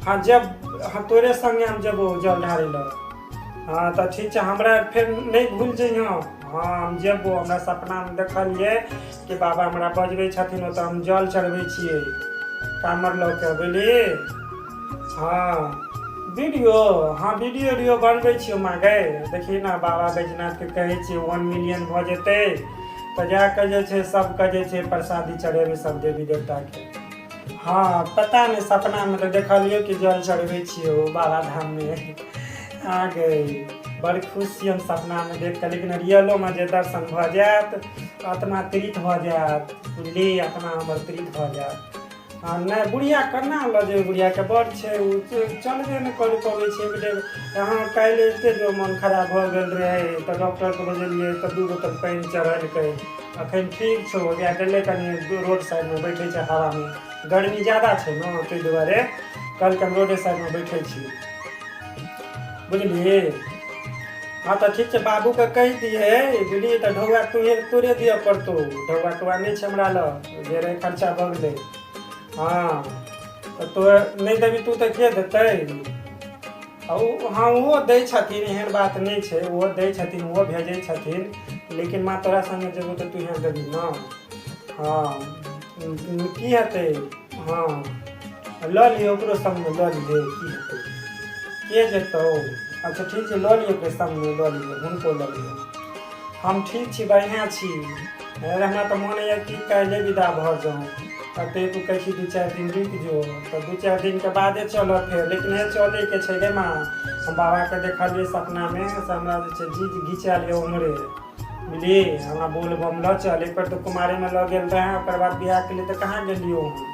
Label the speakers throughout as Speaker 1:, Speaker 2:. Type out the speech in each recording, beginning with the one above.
Speaker 1: हँ जब हँ तोरे संगे हम जेबौ जल ढारै लए। हँ तऽ ठीक छै, हमरा फेर नहि भूलि जइहँ। हँ हम जेबौ, हमरा सपनामे देखलियै कि बाबा हमरा बजबै छथिन, ओतऽ हम जल चढ़बै छियै कामर लऽ कऽ, बुझलिही। हँ वीडियो, हँ वीडियो उडियो बनबै छियौ माँ गै। देखही ने बाबा बैजनाथके कहै छियै 1 मिलियन भऽ जेतै तऽ जा कऽ जे छै सबके जे छै प्रसादी चढ़ेबै सब देवी देवताके। हँ पता नहि, सपनामे तऽ देखलियौ कि जल चढ़बै छियौ बाबाधाममे। आ गै बड़ खुश छी हम सपनामे देख कऽ, लेकिन रियलोमे जे दर्शन भऽ जायत आत्मा तृप्त भऽ जायत, बुझली, आत्मा हमर तृप्त भऽ जायत। आ नहि बुढ़िया केना लऽ जेबै, बुढ़ियाके बड़ छै, ओ चलबे नहि करि पबै छै। एक डेग यहाँ काल्हि एते जो मोन खराब भऽ गेल रहै तऽ डॉक्टरके बजेलियै तऽ 2 बोतल पानि चढ़ेलकै, अखन ठीक छौ। ओकरा गेलै कनि रोड साइडमे बैठै छै हवामे, गर्मी ज्यादा छै ने ताहि दुआरे कहलकै हम रोडे साइडमे बैठै छी, बुझलिही। हँ तऽ ठीक छै, बाबूके कहि दिहे, बुझलिही, तऽ ढौआ तोहे तोरे दिअ पड़तौ, ढौआ तौआ नहि छै हमरा लग, जे रहै खर्चा भऽ गेलै। हँ तऽ तो नहि देबही तू तऽ के देतै? आ ओ हँ ओहो दै छथिन, एहन बात नहि छै, ओहो दै छथिन, ओहो भेजै छथिन, लेकिन माँ तोरा सङ्गे जेबौ तऽ तूहे देबही ने। हँ की हेतै, हँ लऽ लियौ ओकरो सङ्गमे लऽ लियै, की हेतै, के जेतौ? अच्छा ठीक छै, लऽ लियौ ओकरे सङ्गमे लऽ लियौ, हुनको लऽ लियौ। हम ठीक छी, बढ़िआँ छी। हमरा तऽ मोन होइए कि काल्हिए विदा भऽ जाउ, तऽ तू कहै छी 2-4 दिन रुकि जो, तऽ 2-4 दिनके बादे चलब फेर, लेकिन हे चलैके छै गे माँ। हम बाबाके देखलियै सपनामे से हमरा जे छै जीज घिचायल यऽ उम्हरे, बुझलिही, हमरा बोलबम लऽ चल। एक बेर तऽ कुमारेमे लऽ गेल रहै, ओकर बाद बियाह केलियै तऽ कहाँ गेलियौ हम।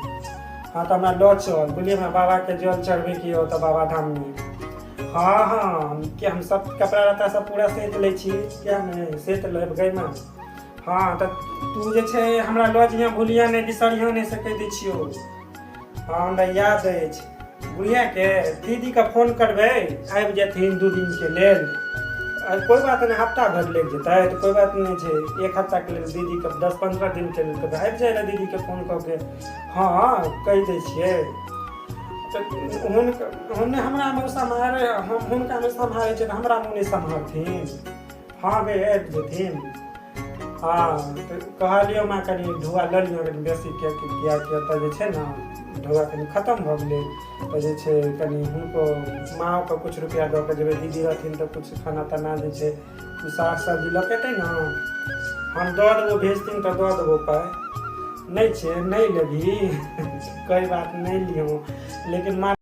Speaker 1: हँ तऽ हमरा लऽ चल, बुझलियै, हमरा बाबाके जल चढ़बैके यऽ ओतऽ बाबाधाममे। हँ हँ कि हम सब कपड़ा लत्ता सब पूरा सैत लै छी, किया नहि सैत लेब गै माँ। हँ तऽ तू जे छै हमरा लऽ जइहेँ, भूलिहेँ नहि, बिसरिहेँ नहि, से कहि दै छियौ। हँ हमरा याद अछि। बुढ़ियाके दीदीके फोन करबै, आबि जेथिन 2 दिनके लेल, कोइ बात नहि, हफ्ता भरि लागि जेतै तऽ कोइ बात नहि छै, एक हफ्ताके लेल दीदीके 10-15 दिनके लेल कहबै आबि जाइ लए दीदीके फोन कऽ के। हँ कहि दै छियै तऽ हुनका हमरामे ओ सम्हारै, हम हुनकामे सम्हारै छियै तऽ हमरामे ओ नहि सम्हारथिन। हँ गे आबि जेथिन। हँ तऽ कहलियौ माँ कनि ढौआ लऽ लिअ कनि बेसी, किएकि किएकि ओतऽ जे छै ने ढौआ कनि खतम भऽ गेलै, तऽ जे छै कनि हुनको माँओके किछु रुपैआ दऽ कऽ जेबै, दीदी रहथिन तऽ किछु खाना ताना जे छै साग सब्जी लऽ कऽ एतै ने, हम दऽ देबौ, भेजथिन तऽ दऽ देबौ पाइ, नहि छै नहि लेबही कोइ बात नहि लियौ, लेकिन माँ